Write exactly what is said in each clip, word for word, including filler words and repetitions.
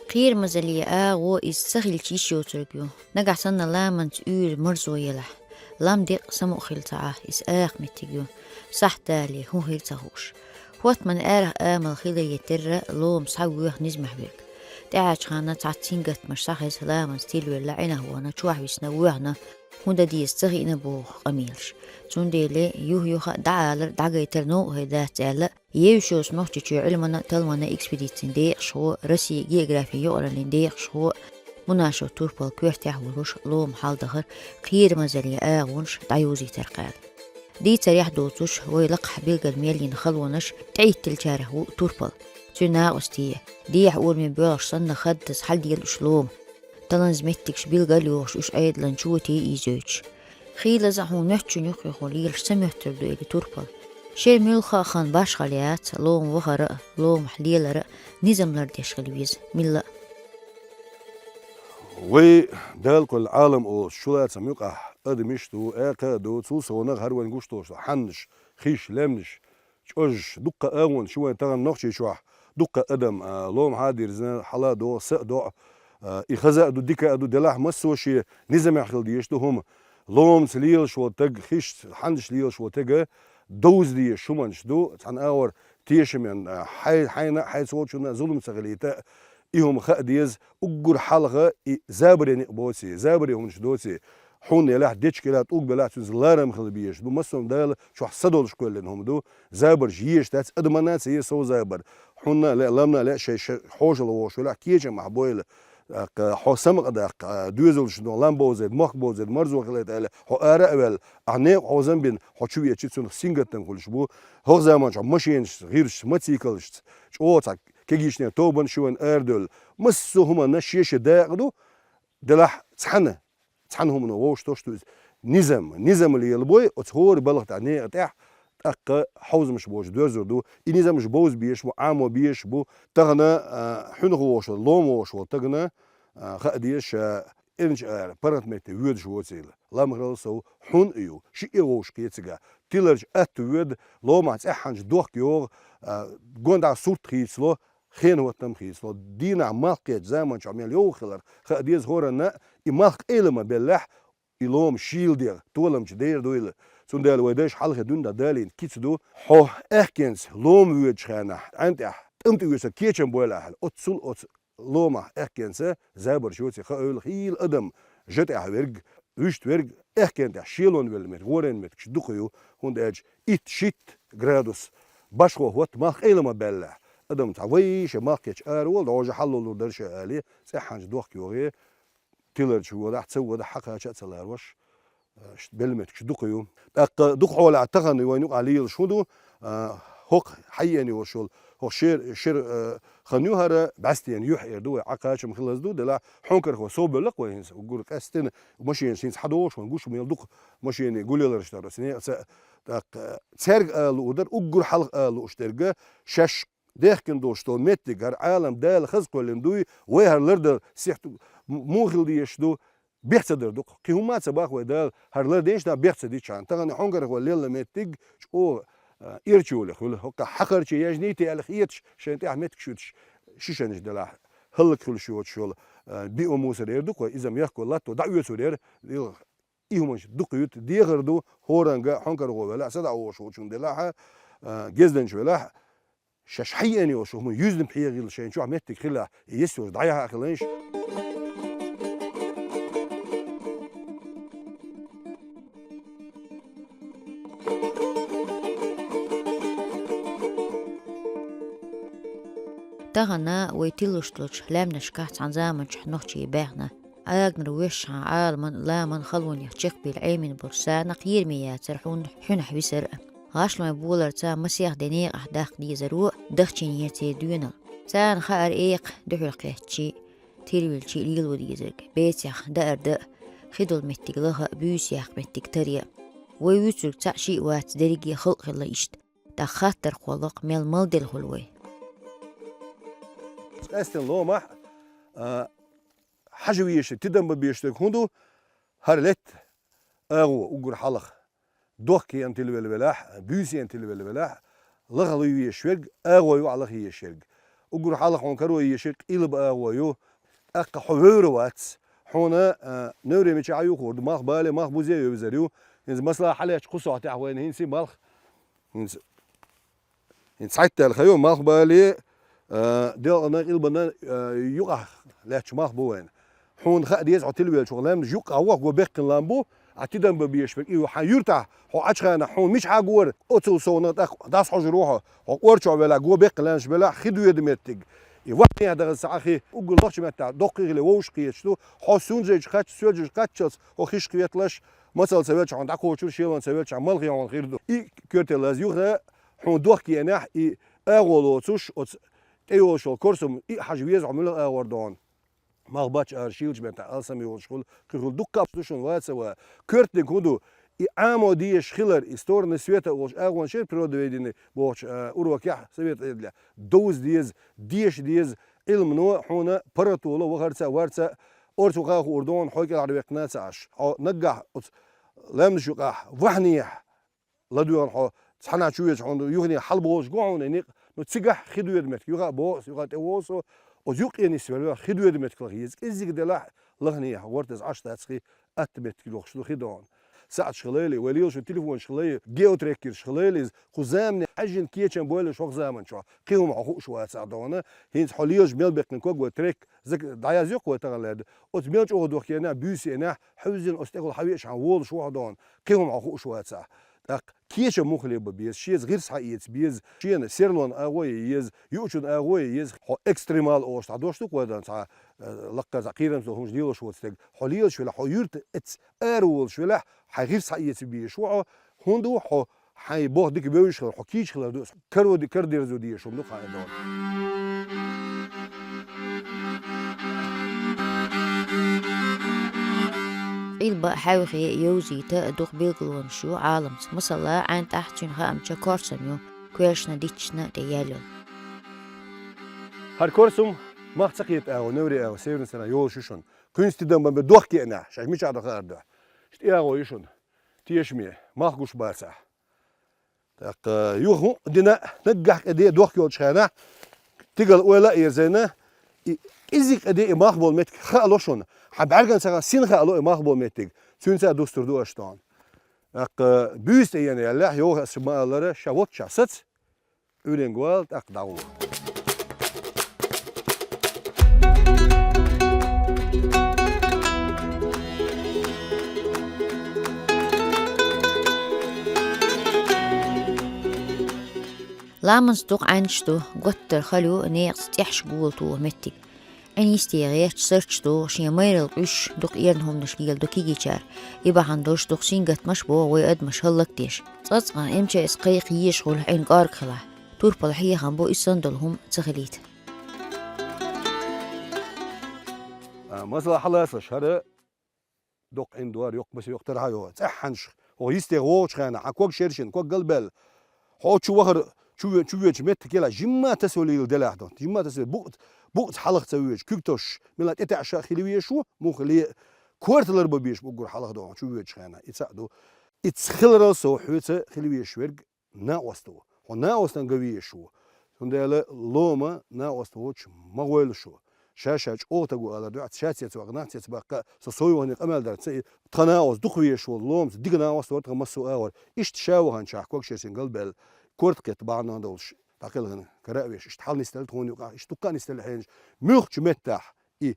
Кхерамазалле агӀо иза ца хилча йиш йоцург ю. Нагахь санна ламанца уьйр марзо елахь, лам декъа самукъа хилла ца Ӏа, иза акха меттиг ю. Сахьт далале, хӀун хир ца хууш. ХӀоттаман арахь амал хиларе терра, лома схьавоьху низамехь верг. ТӀаьхьарчу ханна цхьацца сингаттамаш схьахеза, ламанца тилавелла, Ӏинах вахана, чохь висна, воьхна, хӀун дан деза ца хиъна боху къамелаш. Цундела юх-юха а дӀаалар, дӀагайтар новкъахь дац аьлла, Евсюйс Нохчийчоь Ӏилманан а, талламан а экспедицин декъашхо, Россин географин юкъараллин декъашхо Мунашев Турпал коьртехь а волуш, лома хьал дахар, кхерамазалле агӀонаш дӀайовзийтар кхаьлла. Дийцарехь доцуш, вай лакхахь билггал мел йина халонаш тӀехӀиттинчарех ву Турпал. Цуьнан накъостий, дехьа урамийн боьлхуш санна, хаддаза хьалдела уьш лома. Таланза меттигаш билгал а йохуш, уьш Ӏедалан чоте ийзойтуш. Хийлаза а хьуна моьттучун юххехула лелаш ца моьттур ду, эли Турпал. Шера муьлхха а хан башхалла яц, лома вахара а, ломахь лелара а низам лардеш хила веза милла а. Вай Дала кхоьллина Ӏалам олуш, чулацам юкъахь адамаш ду, аькха а ду, цул совнаха хӀара вайн гуш долуш ду хьаннаш, хиш, лаьмнаш, чӀожаш, дуккха агӀонаш ю вайн тахана Нохчийчохь, дуккха адам, а, ломахьа а дирзина, хьала а догӀу, са а доӀу, а, и хаза а ду, дика а ду, делахь массо а шен низамехь хила дезаш ду хӀума. Ломаца лелаш волу таг, хишца, хьаннаш лелаш волу тага довза дезаш хӀуманаш ду, цхьана агӀор тешаме, а, хьай-, хьайна а, хьайца волчунна а зулам ца хилийта а, и хӀума хаа деза, уггар хьалха и забаре некъ боций, забаре хӀуманаш доций. Хьунна елахь, дечиг елахь, тӀулг белахь, цуьнца ларам хила безаш ду. Массо а Дала чохь са долуш кхоьллина хӀума ду. Забарш езаш дац, адаманна а ца еза сов забар. Хьунна а лаьа, ламна а лаьа, шайн, шайн хьошалла вогӀуш велахь, кечам ахь бойла. ТӀаккха хьо самукъадаккха, доьзалшна лам бовзийта, мохк бовзийта, марзо хилийта аьлла, хьо ара а ваьлла, ахь некъа хьовзам бина, хьо чу веча, цунах сингаттам хуьлуш бу. ХӀокху заманчохь машенашца, гӀирсашца, мотоциклашца, чӀогӀа цхьа кегийчарна тобанаш ю вайн арадевлла. Массо а хӀуманна шен-шен дакъа ду, делахь цхьаьна, цхьана хӀумано вовшахтош ду иза. Низам, низам лелабой оцу хӀора балха тӀехь, некъа тӀехь, тӀаккха хьовзамаш боцуш доьрзур ду. И низамаш бовза безаш бу, Ӏамо безаш бу. Тахана, а, хьуьнах вогӀуш волу, лома вогӀуш волу тагана, а, хаа деза ша эрначу ара паргӀат метте воьдуш воцийла. Ламхралла сов хьун а ю, шиъ а вовшах кхечигахь. Тиларчу атта воьду, ломахь цӀеххьана дохка йогӀу, а, гонаха сурт хийцало, хенан хӀоттам хийцало, дийнахь малх кхечу заманчохь мел йовха хилар хаа деза хӀоранна, и малх къайла ма беллехь, и лома шийла дегӀ, толамчу дера дуйла. Цундела вай дайша хьалхе дуьйна далийна кица ду, хьо аьхкенца лома воьдучу хенахь, Ӏаьнна тӀехь тӀам тӀе оьцург кечам бойла ахьа, оццул оцу ломахь аьхкенца забарш йоций хаийла, хийла адам, жа тӀехь верг, вуьшта верг, аьхкенна тӀехь шелон велла меттиг, гӀорийна меттигаш дукха ю, хӀунда аьлча итт-шийтта градус башхо хӀотта малх къайла ма баьллехь, адам цхьа вайша малх кхечу ара волу, дӀожа хьаллалур дара ша али, цӀеххьана дохка йогӀий, тиларчу водахь, ца водахь, хьакхача а ца ларош, а, ш-, белла меттигаш дукха ю. ТӀаккха дукха хьолахь тахана вайна юкъахь лелаш хӀун ду, а, хӀокху хьайеана йолуш йолу, хӀокху шер-, шер-, а, хан ю хӀара, бӀаьстенан юьхь эр ду вай, Ӏа кхачам хилаза ду, делахь хьонкархо совбевлла-кх вай хӀинца, уггар къаьсттина машенаш хӀинца хьадогӀуш вайн гуш мел дукха машенийн гулъяларш дара оцу некъаца, тӀаккха цаьрга ала луур дара, уггар хьалха ала лууш дерг, шаьш дехкина долуш долу меттиг, хӀара Ӏалам Дала хаза кхоьллина дуй, вай хӀара лардан сихьт м-, муха хила дезаш ду, бехк ца дар ду-кх. Кхин хӀумма а ца боху вай Дала, хӀара лардинчу нах бехк ца дичхьана. Тахана хьонкархо лелла меттиг чӀогӀа, а, эрчувале хуьлу. ХӀокху хьакхарчий яжнийти аьлла хеташ, шайна тӀехь меттиг шуьтуш, шишанаш делахь, хӀаллакьхуьлуш йоцуш йолу, а, биомусор эр ду-кх вай, иза-м яхко латто дӀаоьцур яра, и хӀуманаш дукха юьту, дехар ду, хӀоранга хьонкархо велахь, садаӀа вогӀуш волчунна делахь, а, гезданча велахь, шаьш хьайеана йолуш хӀума юьзна пхьегӀийла шайна чохь меттиг хилахь, и йисте йолуш дӀаяхьа а хилайша. Тахана вай тиллуш долчу лаьмнашкахь цхьана заманчохь нохчий баьхна. Ӏагнара воьшшахьа Ӏаламан, ламан халонех чекхбийла Ӏемина болчу царна кхераме яцара хьун-, хьуьнахь висар а. ГӀашлойн боларца масех де некъахь даккха дезаро дахчийна яцара доьналла. Царна хаьара экха дуьхьал кхеттачий, тилвелчий лело дезарг, бецех даар дан а, хи долу меттиг лаха а, буьйса яккха меттиг таре а. Вай вуьйцург цхьаъ-шиъ вац, дерриге халкъ хилла иштта. ТӀаккха хаттар кхоллакх, мел малделла хуьлу вай. Къаьсттина ломахь, а, хьажа везаш, тидам бан безаш дерг хӀун ду? ХӀара летта агӀо уггар хьалха. Дохкенан тилвелла велахь, буьйсенан тилвелла велахь, лаха луьй везаш верг, агӀо юкъахь лаха езаш верг. Уггар хьалха хьуна каро ешар Къилба агӀо ю. ТӀаккха хьо вевр вац. Хьуна, а, невре мичахьа юхур ду, малхбале, малхбузе йовзар ю. ХӀинца масала хьалаьцача кху сохьтехь вайна хӀинца малх. ХӀинца, хӀинца цхьайттаьлла ха ю, малхбале, а, делкъана, Къилбана, а, юкъахь лаьтташ малх бу вайна. Хьуна хаа деза, хьо тилвелча ваха лаьмнаш юккъехь вохго беккхина лам бу, а тидам бан беш берг и ю хьан юртахь, хьо Ӏачу хана хьуна мичахьа гор, оцул совнах тӀаккха дӀасахьожур ву хьо, хьо къорчохь велахь, го беккхина лаьмнаш белахь, хи доьду меттиг. И вахнехь даха ца Ӏа хи, уггар лохчу меттахь доккхий хиле вовшах кхеташ ду, хьо сунжайчу кхаччалц, соьлжаш кхаччалц, хьо хиш кхеталаш, мацалла ца велча хьуна дӀакхочур, шелон ца велча хьан малхе хьуна хир ду. И коьрте лаза юха, хьуна дохкиенехь, и агӀо лоцуш, оцу тӀейолуш йолу корсум и хьажа веза хьо муьлха агӀор дохьуна. Малхбач ара шийлачу меттахь алсам йолуш хуьлу, кхин хуьлу дуккха а ду шуна ваца ва. Коьртаниг хӀун ду? И Ӏамо дезаш хилар, и стороны света олуш агӀонаш яра природоведение бохучу, а, урокехь совет Ӏедалехь. Довза деза, деша деза, Ӏилмано хьуна паргӀатоло вахарца а, варца а, орца ваха а хуур ду хьуна, хьо кӀелхьарваьккхина а ца Ӏаш. Хьо наггахь оцу лаьмнаш юкъахь вахнехь, ладоьгӀна хьо цхьанхьа чу веза хьуна, юхане хьалаболуш го хьуна и некъ, ну, цигахь хи доьду меттиг, юха а боху аса, юха а тӀевогӀу со, оцу юккъе нисвелла хи доьду меттиг хила еза. КӀеззиг делахь, лахнехь, вартаза Ӏаш дац хи, атта меттиг лохуш ду хи дохьуна. СаӀаташ хилийла, вай лелаш йолу телефонаш хилий, геотрекераш хилийла иза, кху замане хьаьжжина кечам бойла шух заман чохь, кхин хӀума хьо хууш вацахь дохьуна, хӀинца хьо лелаш мел беккхина ког вай трек, зак-, дӀаязйоккху вай тахана лаьрда, оцу мел чӀогӀа дохкенехь, буьйсенехь, хьуьззина оцу тӀехула хьан веъаш хьан волуш ву хьо дохьуна, кхин хӀума хьо хууш вацахь. ТӀаккха кечам муха ле бан беза, шеца гӀирс хьаэца беза, шена серлон агӀо е еза, юучун агӀо е еза, хьо экстремал олуш дӀадош ду-кх вай дан цхьа, э, лаккхара цхьа кхерамза хӀумаш лелош воцу стеган. Хьо лелаш велахь, хьо юьрта эцна ара волуш велахь, хьайн гӀирс хьаэца безаш ву хьо, хӀунда ву хьо, хьайн боху дика бевзаш хилар, хьо кийча хилар ду, каро ди-, карадерзо дезаш хӀума ду-кх хьан и дохьуна. Къилба хьаьвхе, йовзийта дукха билгалонаш ю Ӏаламца. Масала, Ӏаьнна тӀехь цуьнан хаамча корсам ю, коьртачу дитчана тӀе яьлла йолу. ХӀара корсам мах ца кхета агӀо, невре агӀо, северный сторона йолуш ю шуна. Кхуьнца тидам бан бен дохкиенехь, шаьш мичахь до хаар дуьхьа. Иштта и агӀо ю шуна. Тешаме, малх гуш бацахь. ТӀаккха юха хӀун а дина, наггахь къе де дохка йолчу хенахь, тигала ойла а ерзийна, и кӀеззиг къе де и малх болу меттиг хаало шуна, хьан бӀаьргана ца хаьа, сина хаало и малх болу меттиг, цуьнца а дустур ду аша тхуна. ТӀаккха буьйса тӀе йина яьллехь, йоху аса ма-аллара, ша воццушехь саца, Ӏуьйренга вала, тӀаккха дӀагӀо. Ламанца дукха Ӏаьнаш ду, готтара хала ю некъаца тӀехьашка гулатуху меттиг. Ӏин йисте гӀерташ, сарчаш дохуш, шен майралла къуьйсуш, дукха эрна хӀуманаш леладо кегийчара. И бахьана долуш дукха сингаттамаш а боху вай адамаш хӀаллакдеш. Цкъацкъа эм ча эс кхайкха езаш хуьлу Ӏин кӀорга хилахь. Турпала хьехам бу и санна долу хӀума ца хилийта. А, масала, хьаласалаш, хӀара доккха Ӏин дора, йоккха маса йоккха тархьа йогӀу. ЦӀеххьанаш, хьо йисте вогӀучу хенахь, хьан ког шершина, ког галбаьлла. Хьо чу вахар, чу ве-, чу вечу меттиг елахь, жимма тасо лийла делахь дан. Жимма тасо букъ-, букъаца хьалха ца вечу, куьг тосуш, мила тӀетаьӀаш а хила везаш ву, муха ле а. Корта ларбан безаш бу уггар хьалха дохьуна, чу вечу хенахь. И цхьаъ ду. И ца хиларал сов хьоьца хила везаш верг накъост ву. Хьо накъостан ган везаш ву. Цундела лома накъост воцуш ма гӀойла шу. Ша-ша чӀогӀа стаг ву алар дуьхьа, ша цец вакъа, нах цец баккха, со сов вахана къамел дар ца и. Тхан накъост дукха везаш волу ломаца, дика накъост вара тхан массо а агӀор. Иштта ша ваханчохь ког шершина галбаьлла, корта кхетта бахьана долуш, дӀакхелхина кара а веш, иштта хьал нисделла тхуна юкъахь, иштта дуккха а нисделла хьенаш. Муьлххачу меттехь и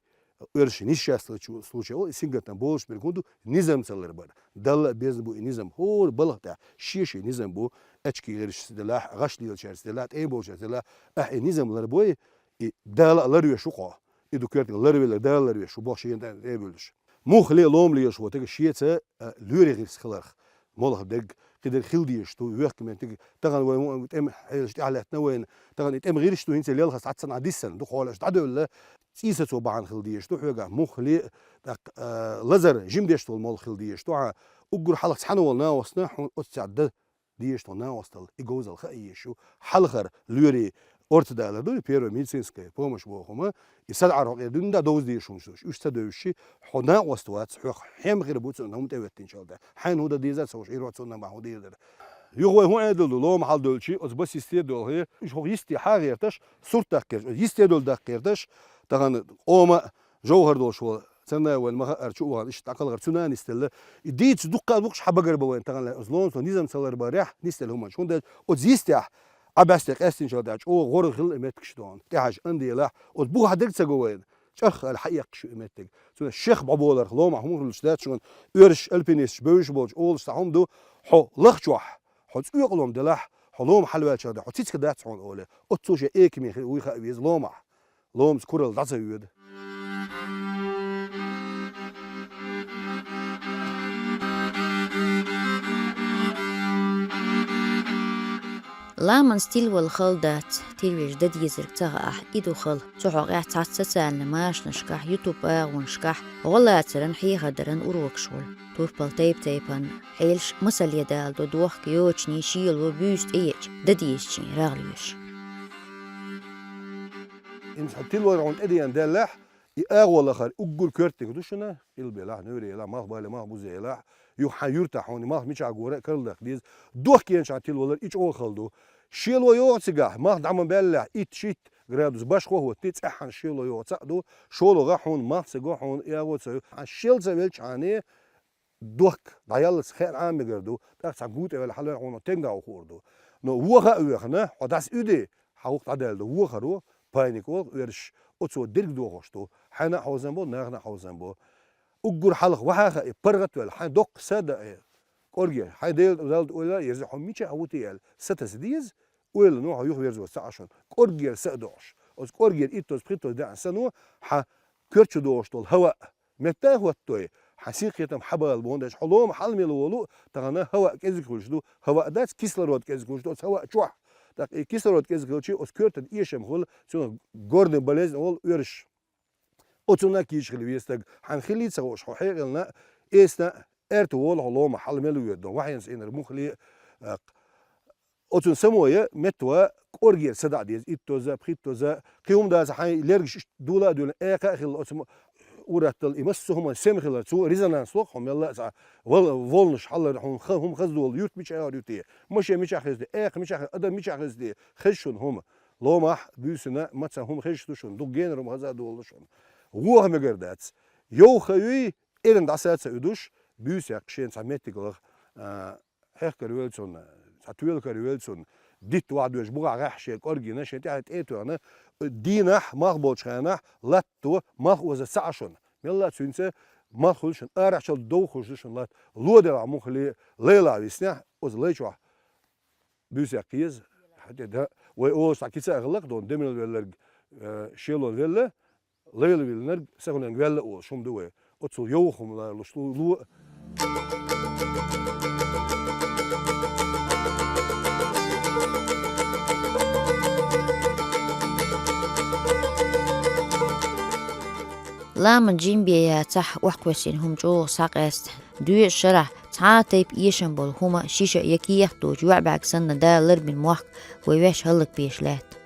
оьрсийн несчастный случай, и сингаттам болуш берг хӀун ду, низам ца ларбар. Далла а безна бу и низам, хӀора балха тӀехь шен-шен низам бу, аьчки гӀирсашца делахь, гӀаш лелачаьрца делахь, тӀе болчаьрца делахь, ахь и низам ларбой, и Дала а ларвеш ву хьо. И ду коьртаниг ларвелларг Дала ларвеш ву, боху шена тӀе а тӀе а буьллуш. Муха ле а лома лелаш ву тага шеца, а, лоьрийн гӀирс хиларх. Молха дерг, кхидерг хила дезаш ду, вехкаметтиг, тахана вай мо-, тӀеман хьелаш тӀаьхьалаьттина вайна, тахана и тӀеман гӀирсаш ду, хӀинца лелхар схьа цхьана дисина, дукха хьолаш дӀадевлла, цӀийсацо бахьана хила дезаш ду хьоьгахь, муха ле а, тӀаккха, а, лазар, жима деш долу молха хила дезаш ду хьан, уггар хьалха цхьана волу накъостана хьуна оцу цхьа дан дезаш долу накъосталла, и говзалла хаа езаш ю, хьалхара лоьрийн орца далар ду, и первая медицинская помощь боху хӀума, и садаӀар хьо къера дуьйна да довза дезаш хӀумаш ду, уьш ца девзаш, хьо накъост вац, хьох хьем хир бу цунна хӀума тӀеветтинчул тӀаьхьа. Хьайна хӀун дан дезар ца хууш, и рохь цунна бахьа хӀун дийр дара. Юха вай хӀун Ӏедал ду, лома хьал долчи, оцу бас йисте долхе, уьш хӀокху йисте хьагӀерташ, сурт даккхерш, оцу йисте долу даккхерташ, тахана къома а жовхар долуш волу, царна вайн ма хаара чу а вахана, иштта дӀакхалхар цу нана нисделла. И дийца дуккха а вукхуш хьан багар бан вайн тахана, оцу лома со низам ца лар бан рехь нисделла хӀуманаш. ХӀунда аьлча оцу йистехь Ӏа баьстина къаьстинчул тӀаьхьа чӀогӀа гӀоргӀа хилла и меттигаш дона. ТӀехьажа ан делахь, оцу бухахь дерг ца го вайна. ЧӀарх аьлла хьаэккхаш ю и меттиг. Цуьнан шех бӀоболарх ломахь хӀума хуьлуш дац шуна, оьрсаш, альпинисташ бевзаш болчу олуш цхьа хӀума ду, хьо лахчохь, хьо цӀоькъалом делахь, хьо лома хьалаваьллачул тӀаьхьа хьо цицка дац хьуна олий. Оццул шен экаме хир вуй хаа веза ломахь. Ломаца куралла дӀа ца воьду. Ламанца тилвала хала дац, тилвеш дан дезарг ца хаахь, и ду хала. Цу хьокъехь цхьацца социальни машанашкахь, YouTube агӀонашкахь гӀо лацаран, хьехардаран урокаш хуьлу. Турпал тайп-тайпана хьелаш масале даладо, дохка йочане, шело, буьйса тӀееача дан дезачийн рагӀ лоьшу. Имма хьан тилвар хьуна тӀедеана деллехь, и агӀо лахара уггар коьртаниг ду шуна, къилбелахь, нуьйрелахь, малхбале, малхбузелахь, юха хьан юьртахь хьуна и малх мичахь гора а карладаккха деза. Дохкенчахь тилвалар и чӀогӀа хала ду. Шело йогӀу цигахь, малх дӀа ма баьллехь, итт-шийтта градус башхо а хӀоттий, цӀеххьана шело йогӀу цхьаъ ду, шолгӀа хьуна малх ца го, хьуна и агӀо ца ю. Хьан шел ца велчхьана, дохка дӀаяллалц хеана Ӏама мегар ду, тӀаккха цхьа гу тӀе ваьлла хьалаваьлла хьуна тенга ву хуур ду. Но вохо а воьхна, хьо дӀасауьдий, хьан гӀуллакх дӀадаьлла ду. Вохаро, паника олу оьрсаша, оцо дерг дохуш ду. Хьайна а хьовзам бо, нахана а хьовзам бо. Уггар хьалха вахьа а хаьий, паргӀат а ваьлла, хьайн доккха са а даьий, кӀоргера, хьайн Дела, Далла ойла а ерзий, хьо мичахь ву те аьлла, са таса деза, ойла но хьо юхаверзо ца Ӏаш шуна. КӀоргера са а доӀуш. Оцу кӀоргера иттоза-пхиттоза даьӀна сано хьан коьрта чу догӀуш долу хӀаваъ метта а хӀоттадой, хьан синкхетам хьабала боху деш, хьо лома хьала мела волу, тахана хӀаваъ кӀезиг хуьлуш ду, хӀаваъ дац, кислород кӀезиг хуьлуш ду оцу хӀаваъ чохь. ТӀаккха и кислород кӀезиг хилчий, оцу коьртан эшам хуьлу, цунах горный болезнь олу оьрсаша. Оцунна кийча хила веза стаг, хьан хиллий ца хууш, хьо хьекъална а, эсна а, аьрта волу хьо лома хьала мела воьду, вахьенца инар муххале а, Оцунна самое меттаван кӀоргера са даӀа деза, иттоза, пхиттоза, кхин хӀума дац, хьайн лергаш иштта дула а дуьллина, экха а хилла, оцу м-, ур-атталла и массо а хӀуманан сема хилар, цо резонанс ло хьо мелла а цхьа вол-, волнаш хьаллар хьуна ха-, хӀума хаза долу юрт мичахь яхьар ю те, машен мичахь хеза те, экха мичахь хеза, адам мичахь хеза те, хеза шуна хӀума. Ломахь, буьйсана, мацахь хӀума хезаш ду шуна, дукха генара хӀума хаза а долалу шуна. Вохо мегар дац. Йовха юй, эрна дӀаса а ца уьдуш, буьйса яккха шена цхьа меттиг лаха, а, хьехкара велла цунна, цхьа тоьлакара велла цунна, дитта вахьа доьжу бухахь гӀеххьа шен кӀоргина, шен тӀаьхьа тӀе а тоьхна, дийнахь, малх болчу хенахь, латто, малх оза ца Ӏа шуна. Мелла а цуьнца малх хуьлу шуна, арахьчалла довха хуьлуш ду шуна латта. Ло делахь муххале, лайлахь виснехь, оза лай чохь буьйса яккха еза. ХӀаьта да, вай олуш цхьа кица а хилла-кх дона, де мел велларг, э, шелон велла, лайла виллинарг са хуьлуш ваьлла олуш хӀума ду вай. Оццул йовха хӀума ларалуш лу-, ло. Ламан жимбе яцахь, охьакхоьссина хӀума чӀогӀа схьакъаьста. Доьза шарахь цхьа а тайпа эшам болу хӀума, шиша я кехат доцу йоӀ бӀаьрг санна Дала ларбина мохк вай ваьш хӀаллакбеш лаьтта.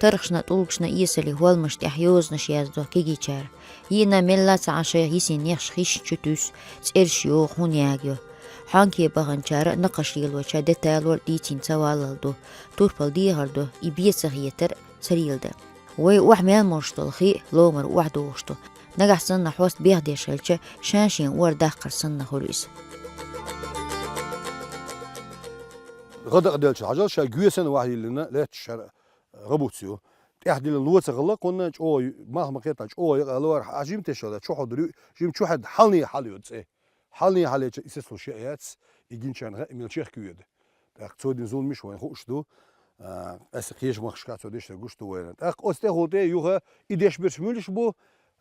Тархашна, тӀулгашна эсале хӀолмаш тӀехь йозанаш яздо кегийчара. Йиъна мелла а ца Ӏан шайх йисина нехаш хиш чу туьсу, цӀераш йогӀу, хӀун яга йо. Хьонке баханчара а, накхаш лелочара а деталор дийцина ца валлал ду, турпал дехар до, и бен ца хетар а, ца леладан. Вай охьа мел молуш долу хи ломара охьадогӀуш ду. Нагахь санна хьоста бехдеш хилча, ша-шен ор даккхар санна хуьлу иза. ГӀа дакъа делча хьажал, ша гоьсана вахьа йиллина лаьтташ шара гӀа буц ю. ТӀехь диллина ло ца хилла кхунна, чӀогӀа ю-, малх ма кхетта, чӀогӀа юкъа ло ара, хьажа жима тешалла, чухьа дур ю, жима чухьаьдда хьалне хьала йо цӀе. Хьалне хьалеча и сацалуш яц, и гинчарна хаьа, мел чехка йоьду. ТӀаккха цо дина зуламаш вайна хууш ду. А, аса кхечу махкашкахь цо дешнарг гуш ду вайна. ТӀаккха оцу тӀехула тӀе юха и деш берш муьлш бу,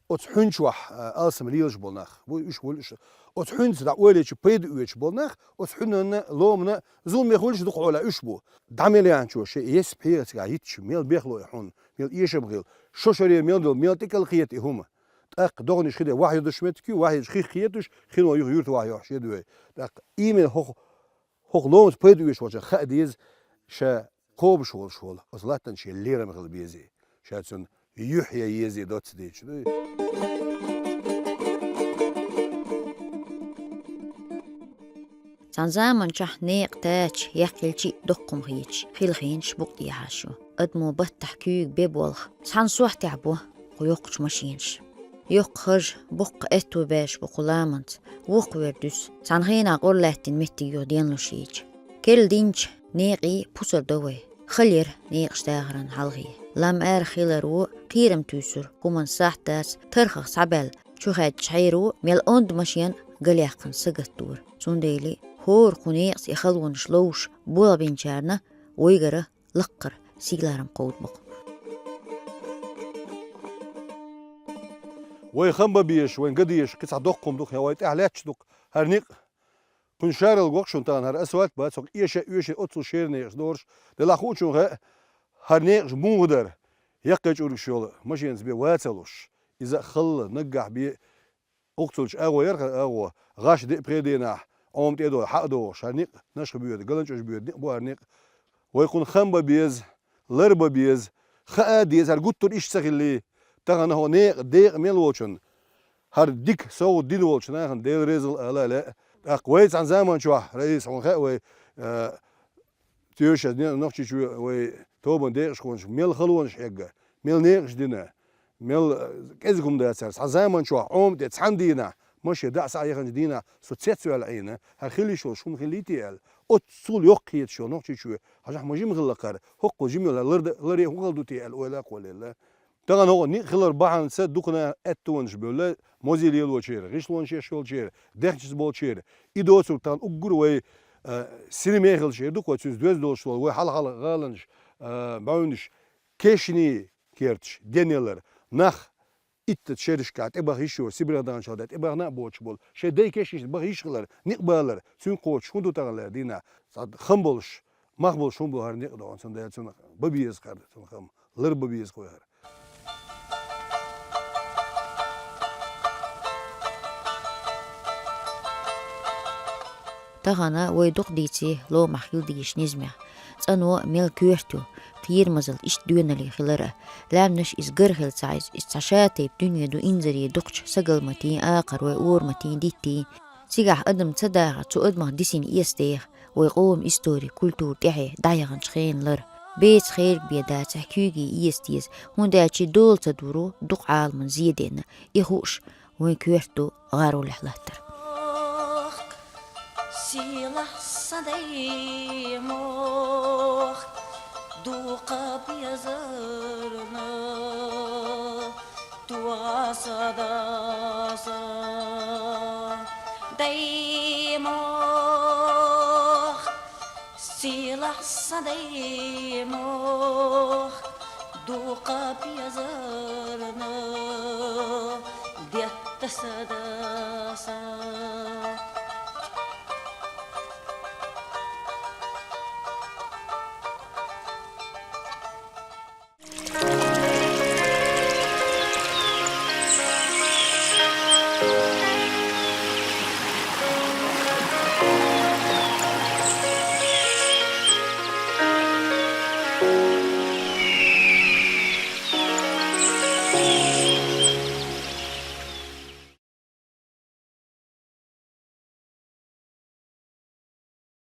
оцу хьуьнчохь, а, алсам лелаш болу нах. Ву уьш, ву уьш. Оцу хьуьнца дӀа ойла йича пайда оьцуш болу нах, оцу хьуьнанна, ломана зуламе хуьлуш дукха хьолахь уьш бу. ДӀа мел яьхначо шен ес пхьегӀа цигахь йитча, мел бехло и хьуна, мел эшам хила. Шо шаре мел долу, мел тӀекӀал кхета и хӀума. ТӀаккха догӀанаш хи де вахьа йодуш меттиг ю, вахьа йодуш хих кхетуш, хино юха юрта вахьа йохьуш еда вай. ТӀаккха именно хӀокху, хӀокху ломаца пайда оьцуш волчун хаа деза, ша кхобуш волуш волу оцу латтана шен лерам хила безий. Ша цунна юьхь ян езий доцца дийча дуй. Цхьан заманчохь некъа тача, яккхилчи доккхум хеташ, хила хенаш букъ тӀехьаш ю. Адамо баттахь куьйга бе болх, цхьана сохьтехь бу кху йоккхачу машенаш. Йоккха хаж, боккха аьтто баьраш бу кху ламанца, воккхавер дуьсу, цхьана хенахь къора лаьттина меттиг юха денлуш йийча. Керла динчу некъий пусар до вай. Хала яра некъаш дахаран хьалхе. Лам аьрха хилар ву, кхерам туьйсура, хӀуманан сахьт дац, тархах схьабаьлла, чухаьддачу хьеро мел онда машен галъяьккхина сагатдора. Цундела хӀора кху некъаца и халонаш ловш болх бинчарна вайгара лаккхара сийлахь-ларам кховдабо-кх. Вай хам бан безаш, вайн ган дезаш кхин цхьа доккха хӀума ду-кх, я вай тӀаьхьа лаьтташ ду-кх хӀара некъ. Кхуьнан шарал го-кх шуна тахана, хӀара асфальт бац, хӀокху эша, оьший оццул шера некъаш догӀуш, делахь хуу чунна хаьа, хӀара некъаш муха дара, яккхий чӀургаш йолу машенца бен ваца луш. Иза а халла, наггахь бен, оццулчу агӀо яра хӀара агӀо, гӀаш деа пхеа дийнахь, Ӏома тӀе а долу, хьа а догӀуш, хӀара некъ, нашха боьду, галанчӀожа боьду некъ бу хӀара некъ. Вай кхунна хам бан беза, лар бан беза, хаа деза, хӀара гуттар а иштта ца хиллий. Тахана хӀокху некъа декъа мел волчунна, хӀара дика совгӀат дина волчу нахана Дела реза хуьлда ала а лаьа. ТӀаккха вай цхьана заманчохь, Раиса, хьуна хаьа вай, а, тоьшалла, Нохчийчоь вай тобанан декъашхонаш мел халонаш хьегна, мел некъаш дина, мел, а, кӀезиг хӀума дацара. Цхьана заманчохь Ӏома тӀе цхьана дийнахь, машен дӀа а схьа а яханчу дийнахь, со цецваьлла Ӏийна, хӀара хила йиш йолуш хӀума хиллий те аьлла. Оццул йоккха хеташ йолу Нохчийчоь, хьажахь, ма жима хилла-кх хӀара, хӀокхул жима йолу лар, лар хӀун хала ду те аьлла, ойла а кхоллаелла. Тахана хӀокху некъ хилар бахьанаца дукха наха аьттонаш бевлла, музей лелочеран, гӀишлонаш еш йолчеран, дехначу болчеран. И доцург тахана уггар вай, а, синмехаллаш эр ду-кх вай, цуьнца доьзна долуш волу вай хьалха-хьалха гӀаланаш, а, бӀаьвнаш, кешнийн керташ денъялар, нах иттаза шерашкахь тӀебаха йиш йолуш, Сибрех даханчул тӀе тӀебахана а боцуш болу, шайн дайн кешнашна баха йиш хилар, некъ балар, цуьнга кхочуш хӀун ду тахана лер дийнахь? Цхьа хам болуш, мах болуш хӀума бу хӀара некъ догӀун, цундела цунах бан беза хӀара, цунах хам лар бан беза кхо хӀара. Тахана вай дукха дийци ломахь хила дезачу низамех. ЦӀано мел коьрта ю, кхерамазалла иштта доьналла хилар а. Лаьмнаш иза гар хила ца Ӏа, иза цхьа шатайпа дуьне ду, инзаре дукхачу сагалматийн, акхаройн, ораматийн, диттийн. Цигахь адам ца дахар, цу адамах дисина эцадеха вай къоман истори, культура тӀаьхье дӀаяханчу хенан лар. Беца херг бен дацахь, куьйге эца деза, хӀунда аьлча дола ца дуру дукха Ӏаламан зен денна, и хууш вайн коьрта ду гӀаролехь латтар. Сийлахь сан дай мохк, дукха безарна, тоха сан дас, дай мохк. Сийлахь сан дай мохк, дукха безарна, детта сан дас.